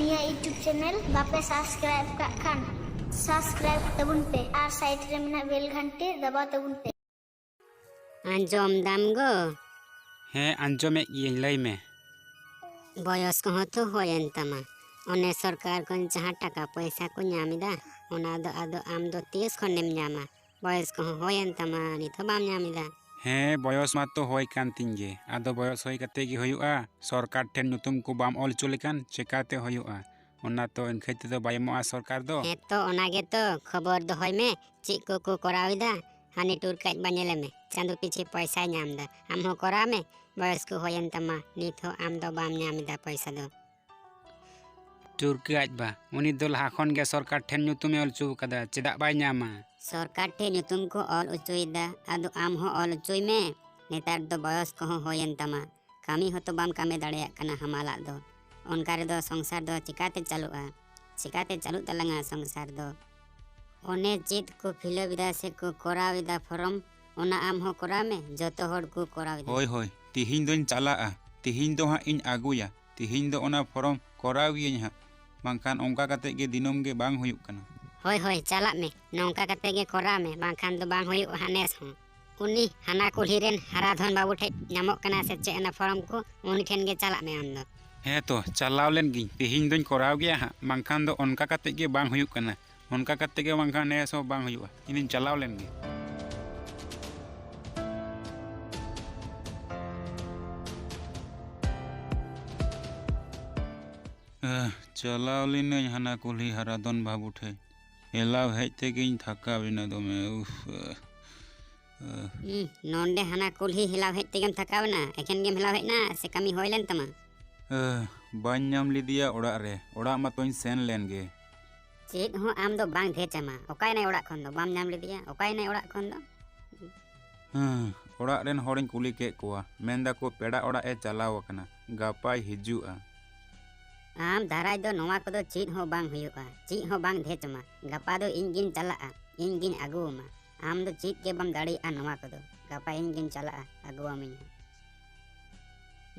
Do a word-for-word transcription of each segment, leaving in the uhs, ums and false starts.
ᱱᱤᱭᱟᱹ YouTube channel ᱵᱟᱯᱮ subscribe ᱠᱟᱜ ᱠᱷᱟᱱ subscribe ᱛᱟᱵᱚᱱ ᱯᱮ ᱟᱨ side ᱨᱮ ᱢᱮᱱᱟᱜ bell ᱜᱷᱟᱱᱴᱤ ᱫᱟᱵᱟᱣ ᱛᱟᱵᱚᱱ ᱯᱮ᱾ ᱟᱸᱡᱚᱢ ᱫᱟᱢ ᱜᱚ? ᱦᱮᱸ, ᱟᱸᱡᱚᱢᱮᱫ ᱜᱤᱭᱟᱹᱧ, ᱞᱟᱹᱭ ᱢᱮ᱾ ᱵᱚᱭᱚᱥ ᱠᱚᱦᱚᱸ ᱛᱚ ᱦᱩᱭᱮᱱ ᱛᱟᱢᱟ᱾ ᱚᱱᱮ ᱥᱚᱨᱠᱟᱨ ᱠᱷᱚᱱ ᱡᱟᱦᱟᱸ ᱴᱟᱠᱟ ᱯᱚᱭᱥᱟ ᱠᱚ ᱧᱟᱢ ᱮᱫᱟ, ᱚᱱᱟ ᱫᱚ ᱟᱫᱚ ᱟᱢ ᱫᱚ ᱛᱤᱥ ᱠᱷᱚᱱᱮᱢ ᱧᱟᱢᱟ? ᱵᱚᱭᱚᱥ ᱠᱚᱦᱚᱸ ᱦᱩᱭᱮᱱ ᱛᱟᱢᱟ, ᱱᱤᱛ ᱦᱚᱸ ᱵᱟᱢ ᱧᱟᱢ ᱮᱫᱟ᱾ ᱦᱮᱸ, ᱵᱚᱭᱚᱥ ᱢᱟᱛᱚ ᱦᱩᱭ ᱠᱟᱱ ᱛᱤᱧ ᱜᱮ᱾ ᱟᱫᱚ ᱵᱚᱭᱚᱥ ᱦᱩᱭ ᱠᱟᱛᱮ ᱜᱮ ᱦᱩᱭᱩᱜᱼᱟ? ᱥᱚᱨᱠᱟᱨ ᱴᱷᱮᱱ ᱧᱩᱛᱩᱢ ᱠᱚ ᱵᱟᱢ ᱚᱞ ᱦᱚᱪᱚ ᱞᱮᱠᱷᱟᱱ ᱪᱮᱠᱟᱛᱮ ᱦᱩᱭᱩᱜᱼᱟ? ᱚᱱᱟ ᱛᱚ ᱤᱱᱠᱷᱟᱹᱡ ᱛᱮᱫᱚ ᱵᱟᱭ ᱮᱢᱚᱜᱼᱟ ᱥᱚᱨᱠᱟᱨ ᱫᱚ᱾ ᱦᱮᱸ ᱛᱚ, ᱚᱱᱟ ᱜᱮᱛᱚ, ᱠᱷᱚᱵᱚᱨ ᱫᱚᱦᱚᱭ ᱢᱮ, ᱪᱮᱫ ᱠᱚᱠᱚ ᱠᱚᱨᱟᱣ ᱮᱫᱟ᱾ ᱦᱟᱹᱱᱤ ᱴᱩᱨ ᱠᱟᱡ ᱵᱟ ᱧᱮᱞᱮ ᱢᱮ, ᱪᱟᱸᱫᱚ ᱯᱤᱪᱷᱤ ᱯᱚᱭᱥᱟᱭ ᱧᱟᱢ ᱮᱫᱟ᱾ ᱟᱢ ᱦᱚᱸ ᱠᱚᱨᱟᱣ ᱢᱮ, ᱵᱚᱭᱚᱥ ᱠᱚ ᱦᱩᱭᱮᱱ ᱛᱟᱢᱟ, ᱱᱤᱛ ᱦᱚᱸ ᱟᱢ ᱫᱚ ᱵᱟᱢ ᱧᱟᱢ ᱮᱫᱟ ᱯᱚᱭᱥᱟ ᱫᱚ᱾ ᱴᱩᱨᱠᱤ ᱟᱡ ᱵᱟ, ᱩᱱᱤ ᱫᱚ ᱞᱟᱦᱟ ᱠᱷᱚᱱ ᱜᱮ ᱥᱚᱨᱠᱟᱨ ᱴᱷᱮᱱ ᱧᱩᱛᱩᱢᱮ ᱚᱞ ᱦᱚᱪᱚ ᱟᱠᱟᱫᱟ, ᱪᱮᱫᱟᱜ ᱵᱟᱭ ᱧᱟᱢᱟ? ᱥᱚᱨᱠᱟᱨ ᱴᱷᱮᱱ ᱧᱩᱛᱩᱢ ᱠᱚ ᱚᱞ ᱦᱚᱪᱚᱭᱮᱫᱟ, ᱟᱫᱚ ᱟᱢ ᱦᱚᱸ ᱚᱞ ᱦᱚᱪᱚᱭ ᱢᱮ᱾ ᱱᱮᱛᱟᱨ ᱫᱚ ᱵᱚᱭᱚᱥ ᱠᱚᱦᱚᱸ ᱦᱩᱭᱮᱱ ᱛᱟᱢᱟ, ᱠᱟᱹᱢᱤ ᱦᱚᱸᱛᱚ ᱵᱟᱢ ᱠᱟᱹᱢᱤ ᱫᱟᱲᱮᱭᱟᱜ ᱠᱟᱱᱟ ᱦᱟᱢᱟᱞᱟᱜ ᱫᱚ᱾ ᱚᱱᱠᱟ ᱨᱮᱫᱚ ᱥᱚᱝᱥᱟᱨ ᱫᱚ ᱪᱤᱠᱟᱛᱮ ᱪᱟᱹᱞᱩᱜᱼᱟ? ᱪᱤᱠᱟᱛᱮ ᱪᱟᱹᱞᱩᱜ ᱛᱟᱞᱟᱝᱟ ᱥᱚᱝᱥᱟᱨ ᱫᱚ? ᱚᱱᱮ ᱪᱮᱫ ᱠᱚ ᱯᱷᱤᱞᱟᱯ ᱮᱫᱟ ᱥᱮ ᱠᱚ ᱠᱚᱨᱟᱣ ᱮᱫᱟ ᱯᱷᱚᱨᱚᱢ, ᱚᱱᱟ ᱟᱢ ᱦᱚᱸ ᱠᱚᱨᱟᱣ ᱢᱮ, ᱡᱚᱛᱚ ᱦᱚᱲ ᱠᱚ ᱠᱚᱨᱟᱣ ᱮᱫᱟ᱾ ᱦᱳᱭ, ᱦᱳᱭ, ᱛᱤᱦᱤᱧ ᱫᱚᱧ ᱪᱟᱞᱟᱜᱼᱟ, ᱛᱤᱦᱤᱧ ᱫᱚ ᱦᱟᱸᱜ ᱤᱧ ᱟᱹᱜᱩᱭᱟ, ᱛᱤᱦᱤᱧ ᱫᱚ ᱚᱱᱟ ᱯᱷᱚᱨᱚᱢ ᱠᱚᱨᱟᱣ ᱜᱤᱭᱟᱹᱧ ᱦᱟᱸᱜ, ᱵᱟᱝᱠᱷᱟᱱ ᱚᱱᱠᱟ ᱠᱟᱛᱮ ᱜᱮ ᱫᱤᱱᱟᱹᱢ ᱜᱮ ᱵᱟᱝ ᱦᱩᱭᱩᱜ ᱠᱟᱱᱟ᱾ ᱦᱳᱭ, ᱦᱳᱭ, ᱪᱟᱞᱟᱜ ᱢᱮ, ᱱᱚᱝᱠᱟ ᱠᱟᱛᱮ ᱜᱮ ᱠᱚᱨᱟᱣ ᱢᱮ, ᱵᱟᱝᱠᱷᱟᱱ ᱫᱚ ᱵᱟᱝ ᱦᱩᱭᱩᱜᱼᱟ ᱦᱟᱸᱜ ᱱᱮᱥ ᱦᱚᱸ᱾ ᱩᱱᱤ ᱦᱟᱱᱟ ᱠᱩᱞᱦᱤ ᱨᱮᱱ ᱦᱟᱨᱟ ᱫᱷᱚᱱ ᱵᱟᱹᱵᱩ ᱴᱷᱮᱡ ᱧᱟᱢᱚᱜ ᱠᱟᱱᱟ ᱥᱮ ᱪᱮᱫ ᱚᱱᱟ ᱯᱷᱚᱨᱚᱢ ᱠᱚ, ᱩᱱᱤ ᱴᱷᱮᱱ ᱜᱮ ᱪᱟᱞᱟᱜ ᱢᱮ ᱟᱢ ᱫᱚ᱾ ᱦᱮᱸ ᱛᱚ, ᱪᱟᱞᱟᱣ ᱞᱮᱱ ᱜᱤᱧ, ᱛᱤᱦᱤᱧ ᱫᱚᱧ ᱠᱚᱨᱟᱣ ᱜᱮᱭᱟ ᱦᱟᱸᱜ, ᱵᱟᱝᱠᱷᱟᱱ ᱫᱚ ᱚᱱᱠᱟ ᱠᱟᱛᱮ ᱜᱮ ᱵᱟᱝ ᱦᱩᱭᱩᱜ ᱠᱟᱱᱟ, ᱚᱱᱠᱟ ᱠᱟᱛᱮ ᱜᱮ ᱵᱟᱝᱠᱷᱟᱱ ᱱᱮᱥ ᱦᱚᱸ ᱵᱟᱝ ᱦᱩᱭᱩᱜᱼᱟ᱾ ᱤᱧᱤᱧ ᱪᱟᱞᱟᱣ ᱞᱮᱱ ᱜᱮ᱾ ᱟᱦ, ᱪᱟᱞᱟᱣ ᱞᱤᱱᱟᱹᱧ ᱦᱟᱱᱟ ᱠᱩᱞᱦᱤ ᱦᱟᱨᱟ ᱫᱷᱚᱱ ᱵᱟᱹᱵᱩ ᱴᱷᱮᱡ᱾ ᱦᱮᱞᱟᱣ ᱦᱮᱡ ᱛᱮᱜᱮᱧ ᱛᱷᱟᱠᱟᱣ ᱮᱱᱟ ᱫᱚᱢᱮ᱾ ᱩᱯᱷ, ᱟᱦ, ᱟᱦ᱾ ᱦᱩᱸ, ᱱᱚᱸᱰᱮ ᱦᱟᱱᱟ ᱠᱩᱞᱦᱤ ᱦᱮᱞᱟᱣ ᱦᱮᱡ ᱛᱮᱜᱮᱢ ᱛᱷᱟᱠᱟᱣ ᱮᱱᱟ? ᱮᱠᱷᱮᱱ ᱜᱮᱢ ᱦᱮᱞᱟᱣ ᱦᱮᱡ ᱮᱱᱟ ᱥᱮ ᱠᱟᱹᱢᱤ ᱦᱩᱭ ᱞᱮᱱ ᱛᱟᱢᱟ? ᱟᱦ, ᱵᱟᱹᱧ ᱧᱟᱢ ᱞᱮᱫᱮᱭᱟ ᱚᱲᱟᱜ ᱨᱮ᱾ ᱚᱲᱟᱜ ᱢᱟᱛᱚᱧ ᱥᱮᱱ ᱞᱮᱱ ᱜᱮ᱾ ᱪᱮᱫ ᱦᱚᱸ ᱟᱢ ᱫᱚ ᱵᱟᱝ ᱫᱷᱮᱡ ᱟᱢᱟ᱾ ᱚᱠᱟᱭᱮᱱᱟᱭ ᱚᱲᱟᱜ ᱠᱷᱚᱱ ᱫᱚ? ᱵᱟᱢ ᱧᱟᱢ ᱞᱮᱫᱮᱭᱟ? ᱚᱠᱟᱭᱮᱱᱟᱭ ᱚᱲᱟᱜ ᱠᱷᱚᱱ ᱫᱚ? ᱦᱮᱸ, ᱚᱲᱟᱜ ᱨᱮᱱ ᱦᱚᱲᱤᱧ ᱠᱩᱞᱤ ᱠᱮᱫ ᱠᱚᱣᱟ, ᱢᱮᱱ ᱫᱟᱠᱚ ᱯᱮᱲᱟ ᱚᱲᱟᱜ ᱮ ᱪᱟᱞᱟᱣ ᱟᱠᱟᱱᱟ, ᱜᱟᱯᱟᱭ ᱦᱤᱡᱩᱜᱼᱟ᱾ ᱟᱢ ᱫᱟᱨᱟᱭ ᱫᱚ ᱱᱚᱣᱟ ᱠᱚᱫᱚ ᱪᱮᱫ ᱦᱚᱸ ᱵᱟᱝ ᱦᱩᱭᱩᱜᱼᱟ, ᱪᱮᱫ ᱦᱚᱸ ᱵᱟᱝ ᱫᱷᱮᱡ ᱟᱢᱟ᱾ ᱜᱟᱯᱟ ᱫᱚ ᱤᱧ ᱜᱤᱧ ᱪᱟᱞᱟᱜᱼᱟ, ᱤᱧ ᱜᱤᱧ ᱟᱹᱜᱩ ᱟᱢᱟ᱾ ᱟᱢ ᱫᱚ ᱪᱮᱫ ᱜᱮ ᱵᱟᱢ ᱫᱟᱲᱮᱭᱟᱜᱼᱟ ᱱᱚᱣᱟ ᱠᱚᱫᱚ᱾ ᱜᱟᱯᱟ ᱤᱧ ᱜᱤᱧ ᱪᱟᱞᱟᱜᱼᱟ, ᱟᱹᱜᱩ ᱟᱹᱢᱟᱹᱧ ᱦᱟᱸᱜ᱾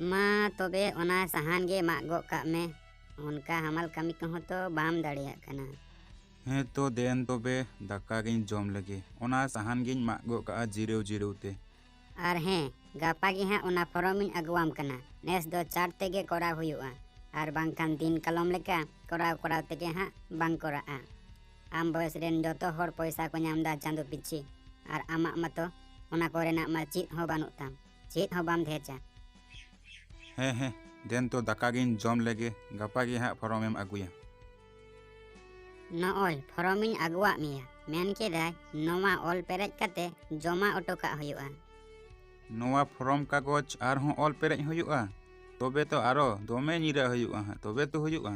ᱢᱟ ᱛᱚᱵᱮ ᱚᱱᱟ ᱥᱟᱦᱟᱱ ᱜᱮ ᱢᱟᱜ ᱜᱚᱜ ᱠᱟᱜ ᱢᱮ᱾ ᱚᱱᱠᱟ ᱦᱟᱢᱟᱞ ᱠᱟᱹᱢᱤ ᱠᱚᱦᱚᱸ ᱛᱚ ᱵᱟᱢ ᱫᱟᱲᱮᱭᱟᱜ ᱠᱟᱱᱟ᱾ ᱦᱮᱸ ᱛᱚ, ᱫᱮᱱ ᱛᱚᱵᱮ ᱫᱟᱠᱟ ᱜᱤᱧ ᱡᱚᱢ ᱞᱮᱜᱮ᱾ ᱚᱱᱟ ᱥᱟᱦᱟᱱ ᱜᱤᱧ ᱢᱟᱜ ᱜᱚᱜ ᱠᱟᱜᱼᱟ ᱡᱤᱨᱟᱹᱣ ᱡᱤᱨᱟᱹᱣ ᱛᱮ᱾ ᱟᱨ ᱦᱮᱸ, ᱜᱟᱯᱟ ᱜᱮ ᱦᱟᱸᱜ ᱚᱱᱟ ᱯᱷᱚᱨᱚᱢᱤᱧ ᱟᱹᱜᱩᱣᱟᱢ ᱠᱟᱱᱟ᱾ ᱱᱮᱥ ᱫᱚ ᱪᱟᱴ ᱛᱮᱜᱮ ᱠᱚᱨᱟᱣ ᱦᱩᱭᱩᱜᱼᱟ, ᱟᱨ ᱵᱟᱝᱠᱷᱟᱱ ᱫᱤᱱ ᱠᱟᱞᱚᱢ ᱞᱮᱠᱟ ᱠᱚᱨᱟᱣ ᱠᱚᱨᱟᱣ ᱛᱮᱜᱮ ᱦᱟᱸᱜ ᱵᱟᱝ ᱠᱚᱨᱟᱜᱼᱟ᱾ ᱟᱢ ᱵᱚᱭᱮᱥ ᱨᱮᱱ ᱡᱚᱛᱚ ᱦᱚᱲ ᱯᱚᱭᱥᱟ ᱠᱚ ᱧᱟᱢ ᱮᱫᱟ ᱪᱟᱸᱫᱚ ᱯᱤᱪᱷᱤ, ᱟᱨ ᱟᱢᱟᱜ ᱢᱟᱛᱚ ᱚᱱᱟ ᱠᱚᱨᱮᱱᱟᱜ ᱢᱟ ᱪᱮᱫ ᱦᱚᱸ ᱵᱟᱹᱱᱩᱜ ᱛᱟᱢ, ᱪᱮᱫ ᱦᱚᱸ ᱵᱟᱢ ᱫᱷᱮᱡᱟ᱾ ᱦᱮᱸ ᱦᱮᱸ, ᱫᱮᱱ ᱛᱚ ᱫᱟᱠᱟ ᱜᱤᱧ ᱡᱚᱢ ᱞᱮᱜᱮ, ᱜᱟᱯᱟ ᱜᱮ ᱦᱟᱸᱜ ᱯᱷᱚᱨᱚᱢᱮᱢ ᱟᱹᱜᱩᱭᱟ᱾ ᱱᱚᱜᱼᱚᱭ ᱯᱷᱚᱨᱚᱢᱤᱧ ᱟᱹᱜᱩᱣᱟᱜ ᱢᱮᱭᱟ, ᱢᱮᱱ ᱠᱮᱫᱟᱭ ᱱᱚᱣᱟ ᱚᱞ ᱯᱮᱨᱮᱡ ᱠᱟᱛᱮ ᱡᱚᱢᱟ ᱦᱚᱴᱚ ᱠᱟᱜ ᱦᱩᱭᱩᱜᱼᱟ᱾ ᱱᱚᱣᱟ ᱯᱷᱚᱨᱚᱢ ᱠᱟᱜᱚᱡᱽ ᱟᱨᱦᱚᱸ ᱚᱞ ᱯᱮᱨᱮᱡ ᱦᱩᱭᱩᱜᱼᱟ? ᱛᱚᱵᱮ ᱛᱚ ᱟᱨᱚ ᱫᱚᱢᱮ ᱧᱤᱨᱟᱜ ᱦᱩᱭᱩᱜᱼᱟ ᱦᱟᱸᱜ, ᱛᱚᱵᱮ ᱛᱚ ᱦᱩᱭᱩᱜᱼᱟ᱾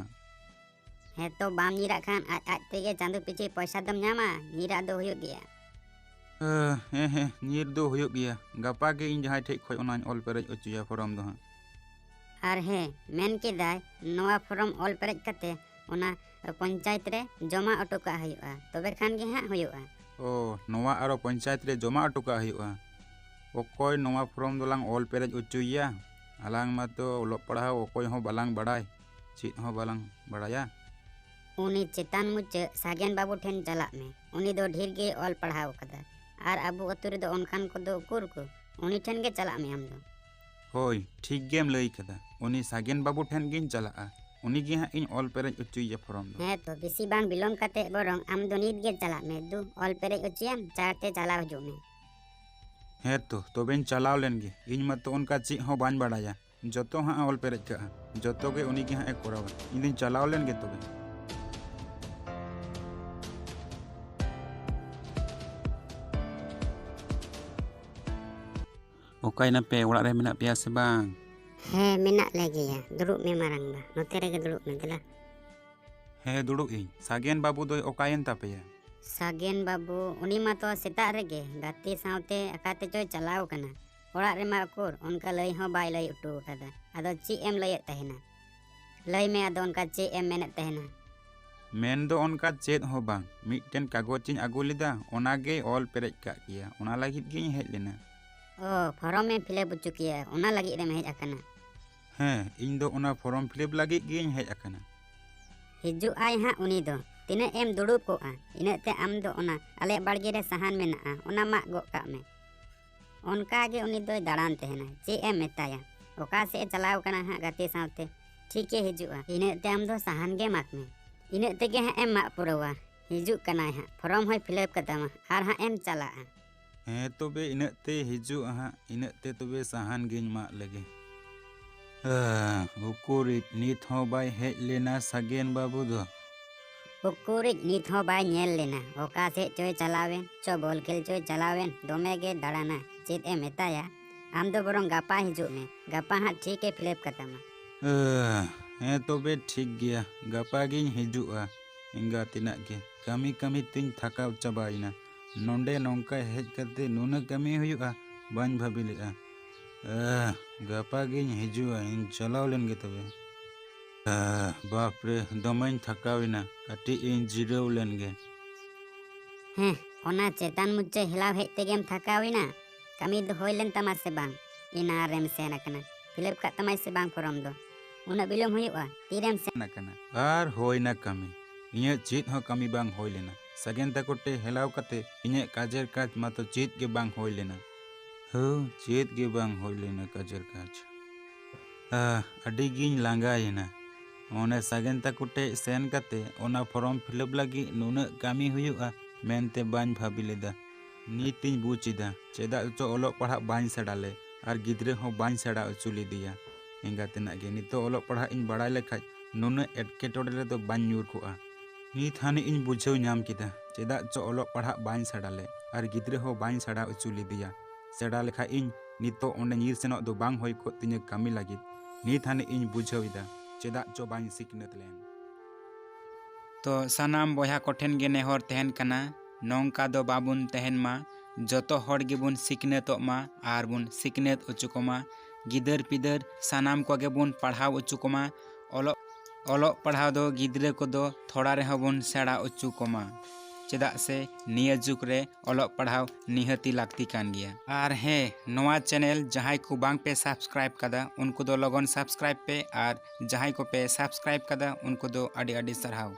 ᱦᱮᱸ ᱛᱚ, ᱵᱟᱢ ᱧᱤᱨᱟᱜ ᱠᱷᱟᱱ ᱟᱡ ᱟᱡ ᱛᱮᱜᱮ ᱪᱟᱸᱫᱚ ᱯᱤᱪᱷᱤ ᱯᱚᱭᱥᱟ ᱫᱚᱢ ᱧᱟᱢᱟ, ᱧᱤᱨᱟᱜ ᱫᱚ ᱦᱩᱭᱩᱜ ᱜᱮᱭᱟ᱾ ᱦᱮᱸ ᱦᱮᱸ, ᱧᱤᱨ ᱫᱚ ᱦᱩᱭᱩᱜ ᱜᱮᱭᱟ᱾ ᱜᱟᱯᱟ ᱜᱮ ᱤᱧ ᱡᱟᱦᱟᱸᱭ ᱴᱷᱮᱡ ᱠᱷᱚᱡ ᱚᱱᱟᱧ ᱚᱞ ᱯᱮᱨᱮᱡ ᱦᱚᱪᱚᱭᱟ ᱯᱷᱚᱨᱚᱢ ᱫᱚ ᱦᱟᱸᱜ᱾ ᱟᱨ ᱦᱮᱸ, ᱢᱮᱱ ᱠᱮᱫᱟᱭ ᱱᱚᱣᱟ ᱯᱷᱚᱨᱚᱢ ᱚᱞ ᱯᱮᱨᱮᱡ ᱠᱟᱛᱮ ᱚᱱᱟ ᱯᱚᱧᱪᱟᱭᱮᱛ ᱨᱮ ᱡᱚᱢᱟ ᱦᱚᱴᱚ ᱠᱟᱜ ᱦᱩᱭᱩᱜᱼᱟ, ᱛᱚᱵᱮ ᱠᱷᱟᱱ ᱜᱮ ᱦᱟᱸᱜ ᱦᱩᱭᱩᱜᱼᱟ᱾ ᱚ, ᱱᱚᱣᱟ ᱟᱨᱚ ᱯᱚᱧᱪᱟᱭᱮᱛ ᱨᱮ ᱡᱚᱢᱟ ᱦᱚᱴᱚ ᱠᱟᱜ ᱦᱩᱭᱩᱜᱼᱟ? ᱚᱠᱚᱭ ᱱᱚᱣᱟ ᱯᱷᱚᱨᱚᱢ ᱫᱚᱞᱟᱝ ᱚᱞ ᱯᱮᱨᱮᱡ ᱦᱚᱪᱚᱭᱮᱭᱟ? ᱟᱞᱟᱝ ᱢᱟᱛᱚ ᱚᱞᱚᱜ ᱯᱟᱲᱦᱟᱣ ᱚᱠᱚᱭ ᱦᱚᱸ ᱵᱟᱞᱟᱝ ᱵᱟᱲᱟᱭ, ᱪᱮᱫ ᱦᱚᱸ ᱵᱟᱞᱟᱝ ᱵᱟᱲᱟᱭᱟ᱾ ᱩᱱᱤ ᱪᱮᱛᱟᱱ ᱢᱩᱪᱟᱹᱫ ᱥᱟᱜᱮᱱ ᱵᱟᱹᱵᱩ ᱴᱷᱮᱱ ᱪᱟᱞᱟᱜ ᱢᱮ, ᱩᱱᱤ ᱫᱚ ᱰᱷᱮᱨ ᱜᱮ ᱚᱞ ᱯᱟᱲᱦᱟᱣ ᱠᱟᱫᱟ᱾ ᱟᱨ ᱟᱵᱚ ᱟᱹᱛᱩ ᱨᱮᱫᱚ ᱚᱱᱠᱟᱱ ᱠᱚᱫᱚ ᱩᱠᱩᱨ ᱠᱚ, ᱩᱱᱤ ᱴᱷᱮᱱ ᱜᱮ ᱪᱟᱞᱟᱜ ᱢᱮ ᱟᱢ ᱫᱚ᱾ ᱦᱳᱭ, ᱴᱷᱤᱠ ᱜᱮᱢ ᱞᱟᱹᱭ ᱠᱟᱫᱟ, ᱩᱱᱤ ᱥᱟᱜᱮᱱ ᱵᱟᱹᱵᱩ ᱴᱷᱮᱱ ᱜᱤᱧ ᱪᱟᱞᱟᱜᱼᱟ, ᱩᱱᱤ ᱜᱮ ᱦᱟᱸᱜ ᱤᱧ ᱚᱞ ᱯᱮᱨᱮᱡ ᱦᱚᱪᱚᱭᱮᱭᱟ ᱯᱷᱚᱨᱚᱢ ᱫᱚ᱾ ᱦᱮᱸ ᱛᱚ, ᱵᱮᱥᱤ ᱵᱟᱝ ᱵᱤᱞᱚᱢ ᱠᱟᱛᱮ ᱵᱚᱨᱚᱝ ᱟᱢ ᱫᱚ ᱱᱤᱛ ᱜᱮ ᱪᱟᱞᱟᱜ ᱢᱮ, ᱫᱩ ᱚᱞ ᱯᱮᱨᱮᱡ ᱦᱚᱪᱚᱭᱟᱢ, ᱪᱟᱲ ᱛᱮ ᱪᱟᱞᱟᱣ ᱦᱤᱡᱩᱜ ᱢᱮ᱾ ᱦᱮᱸ ᱛᱚ, ᱛᱚᱵᱮᱧ ᱪᱟᱞᱟᱣ ᱞᱮᱱ ᱜᱮ, ᱤᱧ ᱢᱟᱛᱚ ᱚᱱᱠᱟ ᱪᱮᱫ ᱦᱚᱸ ᱵᱟᱹᱧ ᱵᱟᱲᱟᱭᱟ᱾ ᱡᱚᱛᱚ ᱦᱟᱸᱜ ᱮ ᱚᱞ ᱯᱮᱨᱮᱡ ᱠᱟᱜᱼᱟ, ᱡᱚᱛᱚ ᱜᱮ ᱩᱱᱤ ᱜᱮ ᱦᱟᱸᱜ ᱮ ᱠᱚᱨᱟᱣᱟ᱾ ᱤᱧ ᱫᱩᱧ ᱪᱟᱞᱟᱣ ᱞᱮᱱ ᱜᱮ ᱛᱚᱵᱮ᱾ ᱚᱠᱟᱭᱮᱱᱟᱯᱮ? ᱚᱲᱟᱜ ᱨᱮ ᱢᱮᱱᱟᱜ ᱯᱮᱭᱟ ᱥᱮ ᱵᱟᱝ? ᱦᱮᱸ, ᱢᱮᱱᱟᱜ ᱞᱮ ᱜᱮᱭᱟ᱾ ᱫᱩᱲᱩᱵ ᱢᱮ ᱢᱟᱨᱟᱝᱵᱟ, ᱱᱚᱛᱮ ᱨᱮᱜᱮ ᱫᱩᱲᱩᱵ ᱢᱮ ᱫᱮᱞᱟ᱾ ᱦᱮᱸ, ᱫᱩᱲᱩᱵ ᱤᱧ᱾ ᱥᱟᱜᱮᱱ ᱵᱟᱹᱵᱩ ᱫᱚᱭ ᱚᱠᱟᱭᱮᱱ ᱛᱟᱯᱮᱭᱟ? ᱥᱟᱜᱮᱱ ᱵᱟᱹᱵᱩ, ᱩᱱᱤ ᱢᱟᱛᱚ ᱥᱮᱛᱟᱜ ᱨᱮᱜᱮ ᱜᱟᱛᱮ ᱥᱟᱶᱛᱮ ᱚᱠᱟ ᱛᱮᱪᱚᱭ ᱪᱟᱞᱟᱣ ᱠᱟᱱᱟ᱾ ᱚᱲᱟᱜ ᱨᱮᱢᱟ ᱩᱠᱩᱨ ᱚᱱᱠᱟ ᱞᱟᱹᱭ ᱦᱚᱸ ᱵᱟᱭ ᱞᱟᱹᱭ ᱦᱚᱴᱚ ᱟᱠᱟᱫᱟ᱾ ᱟᱫᱚ ᱪᱮᱫ ᱮᱢ ᱞᱟᱹᱭᱮᱫ ᱛᱟᱦᱮᱱᱟ? ᱞᱟᱹᱭ ᱢᱮ, ᱟᱫᱚ ᱚᱱᱠᱟ ᱪᱮᱫ ᱮᱢ ᱢᱮᱱᱮᱫ ᱛᱟᱦᱮᱱᱟ? ᱢᱮᱱ ᱫᱚ ᱚᱱᱠᱟ ᱪᱮᱫ ᱦᱚᱸ ᱵᱟᱝ, ᱢᱤᱫᱴᱮᱱ ᱠᱟᱜᱚᱡᱽ ᱤᱧ ᱟᱹᱜᱩ ᱞᱮᱫᱟ, ᱚᱱᱟ ᱜᱮᱭ ᱚᱞ ᱯᱮᱨᱮᱡ ᱠᱟᱜ ᱜᱮᱭᱟ, ᱚᱱᱟ ᱞᱟᱹᱜᱤᱫ ᱜᱤᱧ ᱦᱮᱡ ᱞᱮᱱᱟ᱾ ᱚ, ᱯᱷᱚᱨᱚᱢ ᱮ ᱯᱷᱤᱞᱟᱯ ᱦᱚᱪᱚ ᱠᱮᱭᱟ, ᱚᱱᱟ ᱞᱟᱹᱜᱤᱫ ᱮᱢ ᱦᱮᱡ ᱟᱠᱟᱱᱟ? ᱦᱮᱸ, ᱤᱧ ᱫᱚ ᱚᱱᱟ ᱯᱷᱚᱨᱚᱢ ᱯᱷᱤᱞᱟᱯ ᱞᱟᱹᱜᱤᱫ ᱜᱤᱧ ᱦᱮᱡ ᱟᱠᱟᱱᱟ᱾ ᱦᱤᱡᱩᱜ ᱟᱭ ᱦᱟᱸᱜ ᱩᱱᱤ ᱫᱚ᱾ ᱛᱤᱱᱟᱹᱜ ᱮᱢ ᱫᱩᱲᱩᱵ ᱠᱚᱜᱼᱟ, ᱤᱱᱟᱹᱜ ᱛᱮ ᱟᱢ ᱫᱚ ᱚᱱᱟ ᱟᱞᱮ ᱵᱟᱲᱜᱮ ᱨᱮ ᱥᱟᱦᱟᱱ ᱢᱮᱱᱟᱜᱼᱟ, ᱚᱱᱟ ᱢᱟᱜ ᱜᱚᱜ ᱠᱟᱜ ᱢᱮ᱾ ᱚᱱᱠᱟ ᱜᱮ ᱩᱱᱤ ᱫᱚᱭ ᱫᱟᱬᱟᱱ ᱛᱟᱦᱮᱱᱟ᱾ ᱪᱮᱫ ᱮᱢ ᱢᱮᱛᱟᱭᱟ, ᱚᱠᱟ ᱥᱮᱫ ᱮ ᱪᱟᱞᱟᱣ ᱠᱟᱱᱟ ᱦᱟᱸᱜ ᱜᱟᱛᱮ ᱥᱟᱶᱛᱮ, ᱴᱷᱤᱠᱮ ᱦᱤᱡᱩᱜᱼᱟ᱾ ᱤᱱᱟᱹᱜ ᱛᱮ ᱟᱢ ᱫᱚ ᱥᱟᱦᱟᱱ ᱜᱮ ᱢᱟᱜᱽ ᱢᱮ, ᱤᱱᱟᱹᱜ ᱛᱮᱜᱮ ᱦᱟᱸᱜ ᱮᱢ ᱢᱟᱜ ᱯᱩᱨᱟᱹᱣᱟ᱾ ᱦᱤᱡᱩᱜ ᱠᱟᱱᱟᱭ ᱦᱟᱸᱜ, ᱯᱷᱚᱨᱚᱢ ᱦᱚᱸᱭ ᱯᱷᱤᱞᱟᱯ ᱠᱟᱛᱟᱢᱟ ᱟᱨ ᱦᱟᱸᱜ ᱮᱢ ᱪᱟᱞᱟᱜᱼᱟ᱾ ᱦᱮᱸ ᱛᱚᱵᱮ, ᱤᱱᱟᱹᱜ ᱛᱮ ᱦᱤᱡᱩᱜᱼᱟ ᱦᱟᱸᱜ, ᱤᱱᱟᱹᱜ ᱛᱮ ᱛᱚᱵᱮ ᱥᱟᱦᱟᱱ ᱜᱤᱧ ᱢᱟᱜ ᱞᱮᱜᱮ᱾ ᱟᱦ, ᱩᱠᱩᱨᱤᱡ ᱱᱤᱛ ᱦᱚᱸ ᱵᱟᱭ ᱦᱮᱡ ᱞᱮᱱᱟ ᱥᱟᱜᱮᱱ ᱵᱟᱹᱵᱩ ᱫᱚ? ᱩᱠᱩᱨᱤᱡ ᱱᱤᱛ ᱦᱚᱸ ᱵᱟᱭ ᱧᱮᱞ ᱞᱮᱱᱟ, ᱚᱠᱟ ᱥᱮᱫ ᱪᱚᱭ ᱪᱟᱞᱟᱣᱮᱱ, ᱪᱚ ᱵᱚᱞ ᱠᱷᱮᱞ ᱪᱚᱭ ᱪᱟᱞᱟᱣᱮᱱ, ᱫᱚᱢᱮ ᱜᱮ ᱫᱟᱬᱟᱱᱟ᱾ ᱪᱮᱫ ᱮ ᱢᱮᱛᱟᱭᱟ? ᱟᱢ ᱫᱚ ᱵᱚᱨᱚᱝ ᱜᱟᱯᱟ ᱦᱤᱡᱩᱜ ᱢᱮ, ᱜᱟᱯᱟ ᱦᱟᱸᱜ ᱴᱷᱤᱠ ᱮ ᱯᱷᱤᱞᱟᱯ ᱠᱟᱛᱟᱢᱟ᱾ ᱟᱦ, ᱦᱮᱸ ᱛᱚᱵᱮ ᱴᱷᱤᱠ ᱜᱮᱭᱟ, ᱜᱟᱯᱟ ᱜᱤᱧ ᱦᱤᱡᱩᱜᱼᱟ᱾ ᱮᱸᱜᱟᱛ ᱛᱤᱱᱟᱹᱜ ᱜᱮ ᱠᱟᱹᱢᱤ ᱠᱟᱹᱢᱤ ᱛᱤᱧ ᱛᱷᱟᱠᱟᱣ ᱪᱟᱵᱟᱭᱮᱱᱟ᱾ ᱱᱚᱸᱰᱮ ᱱᱚᱝᱠᱟ ᱦᱮᱡ ᱠᱟᱛᱮ ᱱᱩᱱᱟᱹᱜ ᱠᱟᱹᱢᱤ ᱦᱩᱭᱩᱜᱼᱟ, ᱵᱟᱹᱧ ᱵᱷᱟᱹᱵᱤ ᱞᱮᱫᱼᱟ᱾ ᱟᱦ, ᱜᱟᱯᱟ ᱜᱤᱧ ᱦᱤᱡᱩᱜᱼᱟ, ᱤᱧ ᱪᱟᱞᱟᱣ ᱞᱮᱱ ᱜᱮ ᱛᱚᱵᱮ᱾ ᱟᱦ, ᱵᱟᱯ ᱨᱮ, ᱫᱚᱢᱮᱧ ᱛᱷᱟᱠᱟᱣ ᱮᱱᱟ, ᱠᱟᱹᱴᱤᱡ ᱤᱧ ᱡᱤᱨᱟᱹᱣ ᱞᱮᱱ ᱜᱮ᱾ ᱦᱮᱸ, ᱚᱱᱟ ᱪᱮᱛᱟᱱ ᱢᱩᱪᱟᱹ ᱦᱮᱞᱟᱣ ᱦᱮᱡ ᱛᱮᱜᱮᱢ ᱛᱷᱟᱠᱟᱣ ᱮᱱᱟ? ᱠᱟᱹᱢᱤ ᱫᱚ ᱦᱩᱭ ᱞᱮᱱ ᱛᱟᱢᱟ ᱥᱮ ᱵᱟᱝ? ᱮᱱᱟᱱ ᱨᱮᱢ ᱥᱮᱱ ᱟᱠᱟᱱᱟ, ᱯᱷᱤᱞᱟᱯ ᱠᱟᱜ ᱛᱟᱢᱟᱭ ᱥᱮ ᱵᱟᱝ ᱯᱷᱚᱨᱚᱢ ᱫᱚ? ᱩᱱᱟᱹᱜ ᱵᱤᱞᱚᱢ ᱦᱩᱭᱩᱜᱼᱟ, ᱛᱤᱨᱮᱢ ᱥᱮᱱ ᱟᱠᱟᱱᱟ? ᱟᱨ ᱦᱩᱭᱱᱟ ᱠᱟᱹᱢᱤ, ᱤᱧᱟᱹᱜ ᱪᱮᱫ ᱦᱚᱸ ᱠᱟᱹᱢᱤ ᱵᱟᱝ ᱦᱩᱭ ᱞᱮᱱᱟ᱾ ᱥᱟᱜᱮᱱ ᱛᱟᱠᱚ ᱴᱷᱮᱱ ᱦᱮᱞᱟᱣ ᱠᱟᱛᱮ ᱤᱧᱟᱹᱜ ᱠᱟᱡᱮᱨ ᱠᱟᱡᱽ ᱢᱟᱛᱚ ᱪᱮᱫ ᱜᱮ ᱵᱟᱝ ᱦᱩᱭ ᱞᱮᱱᱟ᱾ ᱦᱳ, ᱪᱮᱫ ᱜᱮ ᱵᱟᱝ ᱦᱩᱭ ᱞᱮᱱᱟ ᱠᱟᱡᱮᱨ ᱠᱟᱡᱽ᱾ ᱟᱦ, ᱟᱹᱰᱤ ᱜᱤᱧ ᱞᱟᱸᱜᱟᱭᱮᱱᱟ᱾ ᱚᱱᱮ ᱥᱟᱜᱮᱱ ᱛᱟᱠᱚ ᱴᱷᱮᱡ ᱥᱮᱱ ᱠᱟᱛᱮ ᱚᱱᱟ ᱯᱷᱚᱨᱚᱢ ᱯᱷᱤᱞᱟᱯ ᱞᱟᱹᱜᱤᱫ ᱱᱩᱱᱟᱹᱜ ᱠᱟᱹᱢᱤ ᱦᱩᱭᱩᱜᱼᱟ ᱢᱮᱱᱛᱮ ᱵᱟᱹᱧ ᱵᱷᱟᱹᱵᱤ ᱞᱮᱫᱟ᱾ ᱱᱤᱛᱤᱧ ᱵᱩᱡᱽ ᱮᱫᱟ ᱪᱮᱫᱟᱜ ᱪᱚ ᱚᱞᱚᱜ ᱯᱟᱲᱦᱟᱜ ᱵᱟᱹᱧ ᱥᱮᱬᱟ ᱞᱮᱫ ᱟᱨ ᱜᱤᱫᱽᱨᱟᱹ ᱦᱚᱸ ᱵᱟᱹᱧ ᱥᱮᱬᱟ ᱦᱚᱪᱚ ᱞᱮᱫᱮᱭᱟ᱾ ᱮᱸᱜᱟᱛ ᱛᱮᱱᱟᱜ ᱜᱮ ᱱᱤᱛᱚᱜ ᱚᱞᱚᱜ ᱯᱟᱲᱦᱟᱜ ᱤᱧ ᱵᱟᱲᱟᱭ ᱞᱮᱠᱷᱟᱡ ᱱᱩᱱᱟᱹᱜ ᱮᱴᱠᱮᱴᱚᱬᱮ ᱨᱮᱫᱚ ᱵᱟᱹᱧ ᱧᱩᱨ ᱠᱚᱜᱼᱟ᱾ ᱱᱤᱛ ᱦᱟᱹᱱᱤᱡ ᱤᱧ ᱵᱩᱡᱷᱟᱹᱣ ᱧᱟᱢ ᱠᱮᱫᱟ ᱪᱮᱫᱟᱜ ᱪᱚ ᱚᱞᱚᱜ ᱯᱟᱲᱦᱟᱜ ᱵᱟᱹᱧ ᱥᱮᱬᱟ ᱞᱮᱫ ᱟᱨ ᱜᱤᱫᱽᱨᱟᱹ ᱦᱚᱸ ᱵᱟᱹᱧ ᱥᱮᱬᱟ ᱦᱚᱪᱚ ᱞᱮᱫᱮᱭᱟ᱾ ᱥᱮᱬᱟ ᱞᱮᱠᱷᱟᱡ ᱤᱧ ᱱᱤᱛᱚᱜ ᱚᱸᱰᱮ ᱧᱤᱨ ᱥᱮᱱᱚᱜ ᱫᱚ ᱵᱟᱝ ᱦᱩᱭ ᱠᱚᱜ ᱛᱤᱧᱟᱹ ᱠᱟᱹᱢᱤ ᱞᱟᱹᱜᱤᱫ᱾ ᱱᱤᱛ ᱦᱟᱹᱱᱤᱡ ᱤᱧ ᱵᱩᱡᱷᱟᱹᱣ ᱮᱫᱟ ᱪᱮᱫᱟᱜ ᱪᱚ ᱵᱟᱹᱧ ᱥᱤᱠᱷᱱᱟᱹᱛ ᱞᱮᱱ᱾ ᱛᱚ ᱥᱟᱱᱟᱢ ᱵᱚᱭᱦᱟ ᱠᱚᱴᱷᱮᱱ ᱜᱮ ᱱᱮᱦᱚᱨ ᱛᱟᱦᱮᱱ ᱠᱟᱱᱟ, ᱱᱚᱝᱠᱟ ᱫᱚ ᱵᱟᱵᱚᱱ ᱛᱟᱦᱮᱱ ᱢᱟ᱾ ᱡᱚᱛᱚ ᱦᱚᱲ ᱜᱮᱵᱚᱱ ᱥᱤᱠᱷᱱᱟᱹᱛᱚᱜ ᱢᱟ ᱟᱨ ᱵᱚᱱ ᱥᱤᱠᱷᱱᱟᱹᱛ ᱦᱚᱪᱚ ᱠᱚᱢᱟ᱾ ᱜᱤᱫᱟᱹᱨ ᱯᱤᱫᱟᱹᱨ ᱥᱟᱱᱟᱢ ᱠᱚᱜᱮ ᱵᱚᱱ ᱯᱟᱲᱦᱟᱣ ᱦᱚᱪᱚ ᱠᱚᱢᱟ᱾ ᱚᱞᱚᱜ, ᱚᱞᱚᱜ ᱯᱟᱲᱦᱟᱣ ᱫᱚ ᱜᱤᱫᱽᱨᱟᱹ ᱠᱚᱫᱚ ᱛᱷᱚᱲᱟ ᱨᱮᱦᱚᱸ ᱵᱚᱱ ᱥᱮᱬᱟ ᱦᱚᱪᱚ ᱠᱚᱢᱟ᱾ ᱪᱮᱫᱟᱜ ᱥᱮ ᱱᱤᱭᱟᱹ ᱡᱩᱜᱽ ᱨᱮ ᱚᱞᱚᱜ ᱯᱟᱲᱦᱟᱣ ᱱᱤᱦᱟᱹᱛᱤ ᱞᱟᱹᱠᱛᱤ ᱠᱟᱱ ᱜᱮᱭᱟ᱾ ᱟᱨ ᱦᱮᱸ, ᱱᱚᱣᱟ ᱪᱮᱱᱮᱞ ᱡᱟᱦᱟᱸᱭ ᱠᱚ ᱵᱟᱝ ᱯᱮ ᱥᱟᱵᱥᱠᱨᱟᱭᱤᱵ ᱠᱟᱫᱟ, ᱩᱱᱠᱩ ᱫᱚ ᱞᱚᱜᱚᱱ ᱥᱟᱵᱥᱠᱨᱟᱭᱤᱵ ᱯᱮ, ᱟᱨ ᱡᱟᱦᱟᱸᱭ ᱠᱚᱯᱮ ᱥᱟᱵᱥᱠᱨᱟᱭᱤᱵ ᱠᱟᱫᱟ, ᱩᱱᱠᱩ ᱫᱚ ᱟᱹᱰᱤ ᱟᱹᱰᱤ ᱥᱟᱨᱦᱟᱣ᱾